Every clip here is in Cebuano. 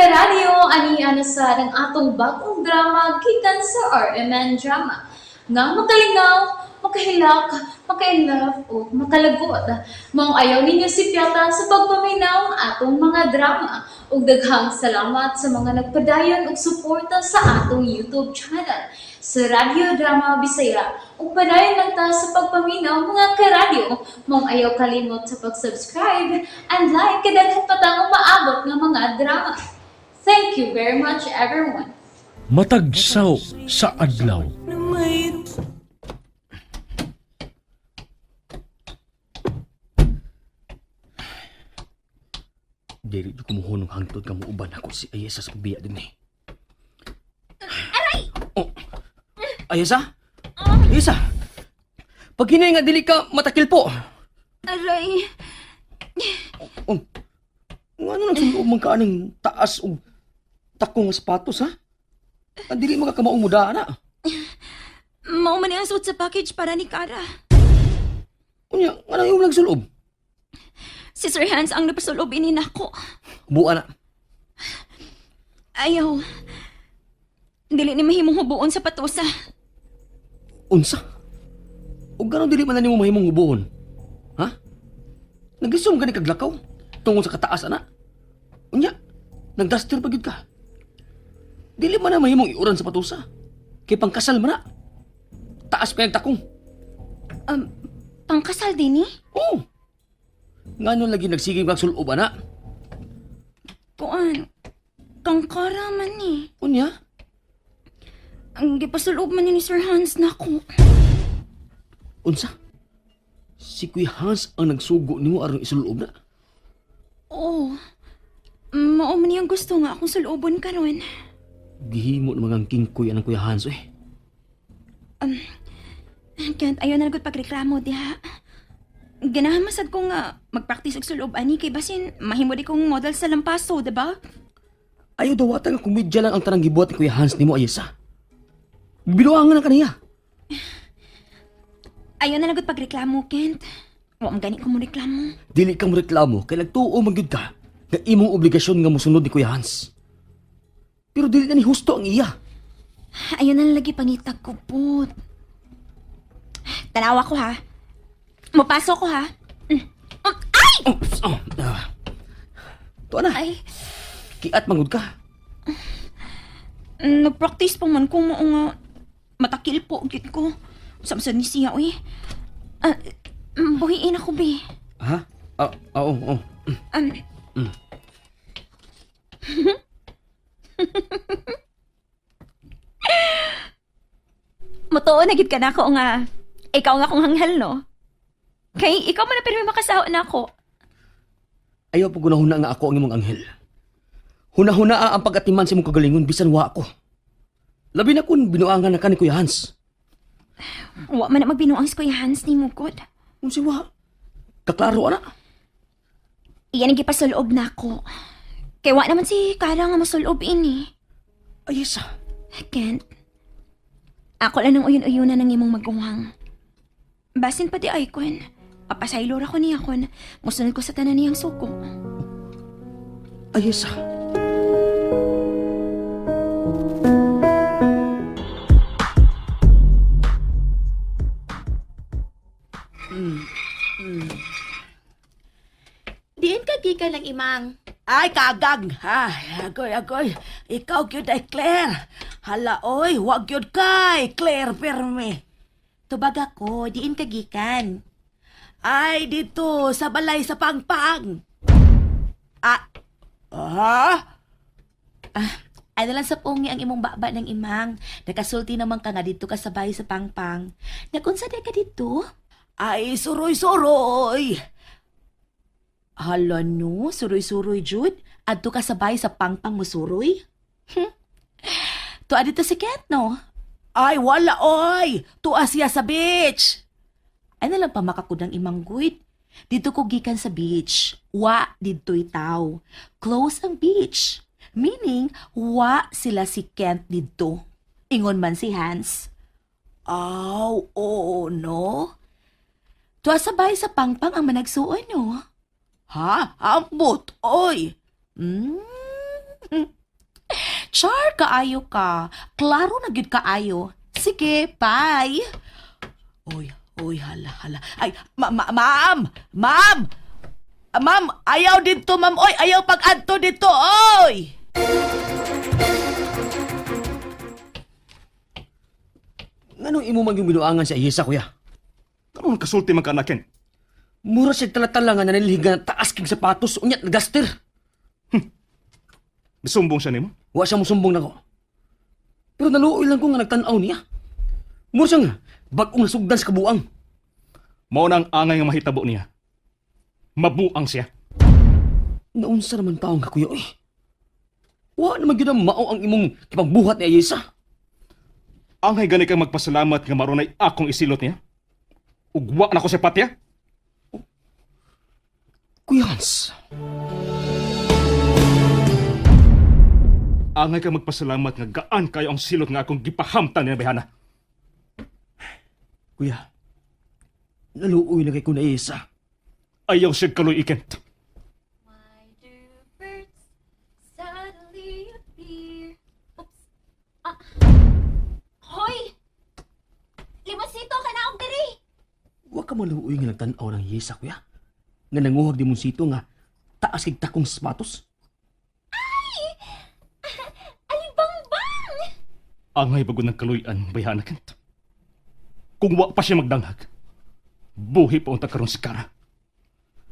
karadyo, ani na sa ang atong bagong drama gikan sa RMN Drama. Nga makalingaw, makahilak, makainlove o makalagot. Maong ayaw ninyo sipyata sa pagpaminaw ang atong mga drama. Ug daghang salamat sa mga nagpadayon og suporta sa atong YouTube channel sa Radyo Drama Bisaya. Ug padayon lang ta sa pagpaminaw, mga karadyo. Maong ayaw kalimot sa pag-subscribe and like kay daghan pa tang umaabot nga mga drama. Thank you very much, everyone. Matagsaw sa adlaw. Dili jud kumuhunong hangtod nga muuban ako si Ayesa sa pagbiya din eh. Aray! Oh. Ayesa? Ayesa! Pag hinay nga dili ka matakil po. Aray, Oh. Nga ano nang suloob man ka anang taas og takong nga sapatos ha? Ang dili makakamaong muda na. mao man ang suot sa package para ni Kara. Unya, nga nang iyong nagsulob? Si Sir Hans ang napasulob ini nako. Buwa na. Ayaw. Dili ni mahimong hubuon sa patusa. Unsa? O gano'n dili man na nimo mahimong hubuhon? Ha? Nagisum gani kag lakaw tungod sa kataas ana. Unya, nagduster pa gyud ka. Dili man na mahimong iuran sa patusa. Kay pangkasal man na. Taas pa yung takong. Pangkasal din eh. Oo. Ngano lagi nagsigig magsulob ana? Kuan, kang Kara man ni. Unya, Ang gipasulob man ni Sir Hans nako. Unsa? Si Kuya Hans ang nagsugo nimo aron isulob na. Oo. Mao man niyang gusto nga akong sulobon karon. Gihimo ng mga kingkoy anang Kuya Hans eh. Kent, ayaw na gud pagreklamo diha. Ganahan masad ko nga magpraktis og sulob ani kay basin mahimo di kong model sa lampaso, diba? Ayaw dawatan nga komedya lang ang tanang gibuhat ni Kuya Hans nimo, Ayesa. Binuangan na kaniya. Ayaw na lang gud pagreklamo, Kent. Wa man gani ko mo reklamo. Dili kang reklamo kay nagtuo man gyud ka nga imong obligasyon nga mosunod ni Kuya Hans. Pero dili na ni husto ang iya. Ayaw na lang lagi pangitag ko, put. Tanawa ko, ha? Mapasok ko, ha? Mm. Ay! Oops, oh, ah. Tuwa na, Ay, kiat mangud ka. nagpractice pa man ko mao nga matakil po, gid ko. Samsan ni siya, uy. Ah, buhiin ako, be. Ha? Ah, ah, oo, oo. Matuo na gid ka na ako nga ikaw nga akong hanghal, no? Kay ikaw man na pero makasawa na ako. Ayaw po gunahuna nga ako ang imong anghel. Hunahuna ang pagatiman sa imong kagalingon bisan wa ako. Labi na kun binuangan na ka ni Kuya Hans. Wa man na magbinuang si Kuya Hans ni Mugod. Unsa wa? Kaklaro ana. Iyan ang gipasulob na ako. Kay wa naman si Kara nga masulob ini. Ayesa. Kent, ako lang ang uyon-uyunan ng imong maguwang. Basin pa di ay kun. Papasaylo ra ko niya kun. Musunod ko sa tanan niyang suko. Ayesa. Diin ka gikan ng imang. Ay, kagag! Ay, agoy, agoy. Ikaw gyud ay Claire. Hala, oy, wag gyud kay Claire pirmi. Tubag ako, diin ka gikan. Ay, dito, sa balay sa pangpang. Ah, ha? Ano lang sa pungi ang imong baba ng imang. Nakasulti naman ka nga dito ka sa bahay sa pangpang. Nagunsa di ka dito? Ay, suroy-suroy. Hala no, suroy-suroy jud. Adto ka sa bahay sa pangpang mo suroy? Tuwa dito si Kent, no? Ay, wala, oy. Tuwa siya sa beach. Ano lang pa makakudang imang guid? Dito ko gikan sa beach. Wa didto'y tao. Close ang beach. Meaning, wa sila si Kent didto. Ingon man si Hans. Aw, oo, no? Tuwa sa bahay sa pangpang ang managsuon, no? Ha? Ambot, oy. Char, kaayo ka. Klaro na gyud kaayo. Sige, bye. Oy, oy, hala, hala. Ay, ma ma ma'am! Ma'am! Ah, ma'am, ayaw dito, ma'am. Oy, ayaw pag-adto dito, oy! Nganong imo man yung binuangan si Ayesa, kuya? Karon kasulti man ka na, Ken. Mura siya talatala nga nanilhig nga taas kig sapatos, unyat nagaster. Bisumbong siya nimo. Wa siya musumbong nako. Pero naluoy lang ko nga nagtan-aw niya. Mura siya nga, bag-ong nasugdan sa kabuang. Mao na ang angay nga mahitabo niya. Mabuang siya. Naunsa naman taong ka, kuya, oy. Wa naman gyud ang mao ang imong kipagbuhat ni Ayesa. Angay gani kang magpasalamat nga marunay akong isilot niya. Ugwa na ko sa patya. Kuya Hans, Angay ka magpasalamat nga gaan kayo ang silot nga akong gipahamtan niya bayhana. kuya, naluoy na kay ko na Ayesa. Ayaw siya kaloy ikent. Why do birds suddenly appear? Oops. Ah. Hoy! Limosito ka na og diri! Wa ka maluoy nga nagtan-aw ng Ayesa, kuya. Nga nanguhag di mong sito nga taas kig takong sapatos. Alibangbang! Angay bagod ng kaluyan bayhana Kent. Kung wa pa siya magdanghag, buhi pa unta karon si Kara.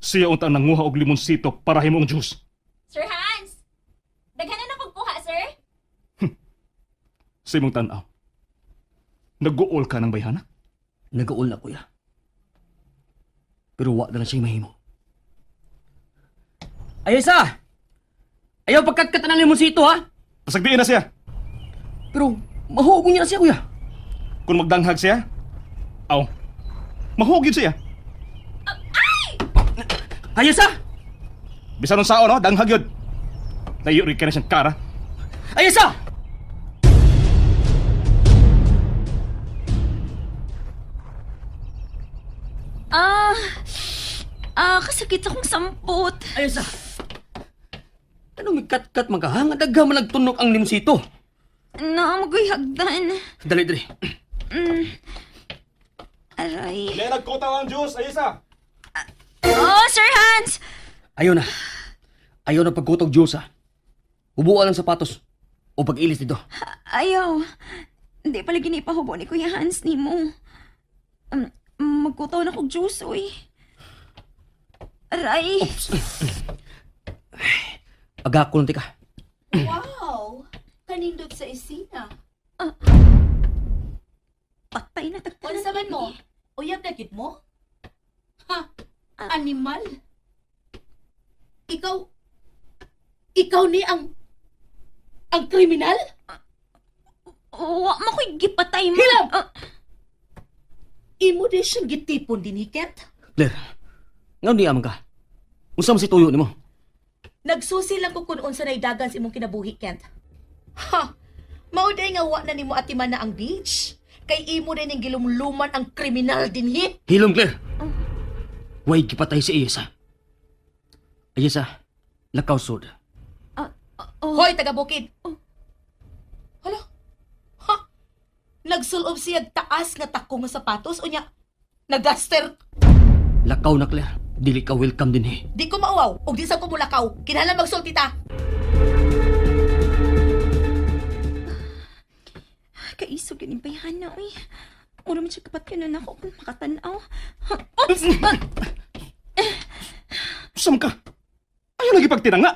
Siya unta ang nanguha og limonsito para himo ang juice. Sir Hans! Daghanan na kog kuha, sir. Sa imong tan-aw. Nag-uol ka ng bayhana? Nagaul na, kuya. Pero wa na lang siyang mahimo. Ayesa! Ayaw pagkatkat ng limonsito, ha? Pasagdiin na siya. Pero mahuog niya na siya, kuya. Kung magdanghag siya, aw, mahuog yun siya. Ayesa! Bisan unsa sao, no? Danghag yun. Layo rin ka na siyang kara. Ayesa! Ah, ah, kasakit akong sampot. Ayesa! Anong kat-kat man ka, ha? Nga dagha man nagtunok ang limonsito. Naamagoy hagdan. Dali, dali. Aray. Nagkutaw ang juice, Ayesa! Oh, Sir Hans! Ayaw na. Ayaw na pagkutog Diyos, ha? Ubuan ang sapatos. O pag-ilis dito. Ayaw. Hindi pala ginipahubo ni Kuya Hans ni mo. Magkutaw na kog juice, uy. Aray. Agako lang tika. Wow! Kanindot sa isina. Patay na tagtanan. Unsa man mo? Uyab na gid mo? Ha? Animal? Ikaw, ikaw ni ang kriminal? Wa mo ko'y gipatay mo. Hilam! Ah, Imo din siyang gitipon din ni Kent. Claire, ngayon di aman ka. Unsa man si tuyo nimo? Nagsusi lang ko kung unsa na'y dagan sa imong kinabuhi, Kent. Ha! Mao day nga wa na nimo atiman na ang beach. Kay imo din ning gilumluman ang kriminal dinhi. Hilom, Claire. Way gipatay si Ayesa. Ayesa, lakaw sud. oh. Hoy, taga bukid. Hala. Ha? Nagsulob siya taas nga takong nga sapatos unya nagaster. Lakaw na, Claire. Dili ka welcome din eh. Di ko mauwaw ug di sa ko mulakaw. Kinahanglan magsulti ta. Kaisog yun yung bayhana, uy. Mura man siya kapat yun ako kung makatanaw. Oops! Ah, Saan ka? Ayaw lagi pagtinanga.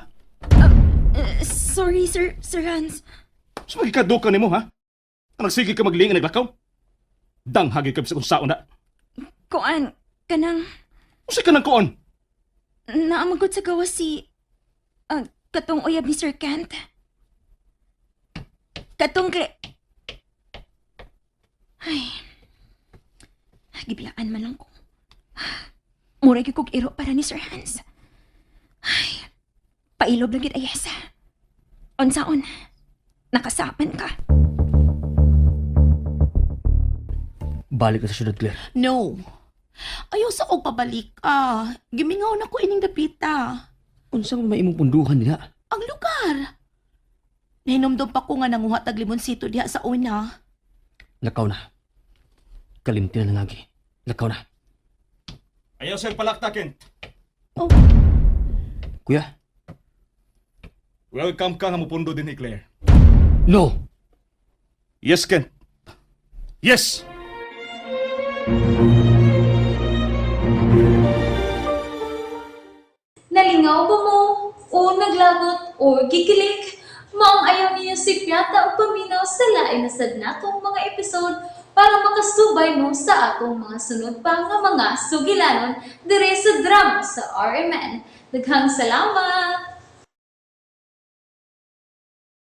eh, sorry, Sir, Sir Hans. Sa magikaduka nimo, ha? Nagsige ka maglingan naglakaw. Danghagi ka sa kung sao na. Kuan, kanang Usa ka ng koon. naamagod sa gawas si... ah, katong uyab ni Sir Kent. Katong kle... Ay. Gibiyaan man lang ko. Mura gyud kog iro para ni Sir Hans. Ay, pailob lang gyud ayesa. Unsaon? Nakasapan ka. Balik ka sa syudad, Claire. No. Ayaw sa kog pabalik ah. Gimingaw na ko ining dapita. Unsa man may imong punduhan nila? Ang lugar. Nahinumdum pa ko nga nanguha tag limonsito diha sa una. Lakaw na. Kalimti na nangagi. Lakaw na. Ayaw sir palakta, Kent. Oh, Kuya? Welcome ka nga mupundo din ni Claire. No! Yes, Kent. Yes! Nalingaw ba mo? O naglagot o gikilig? Maong ayaw niyo si Piata o paminaw sa lain na sad natong mga episode para makasubay mo sa atong mga sunod pa nga mga sugilanon dire sa drama sa RMN. Daghang salamat!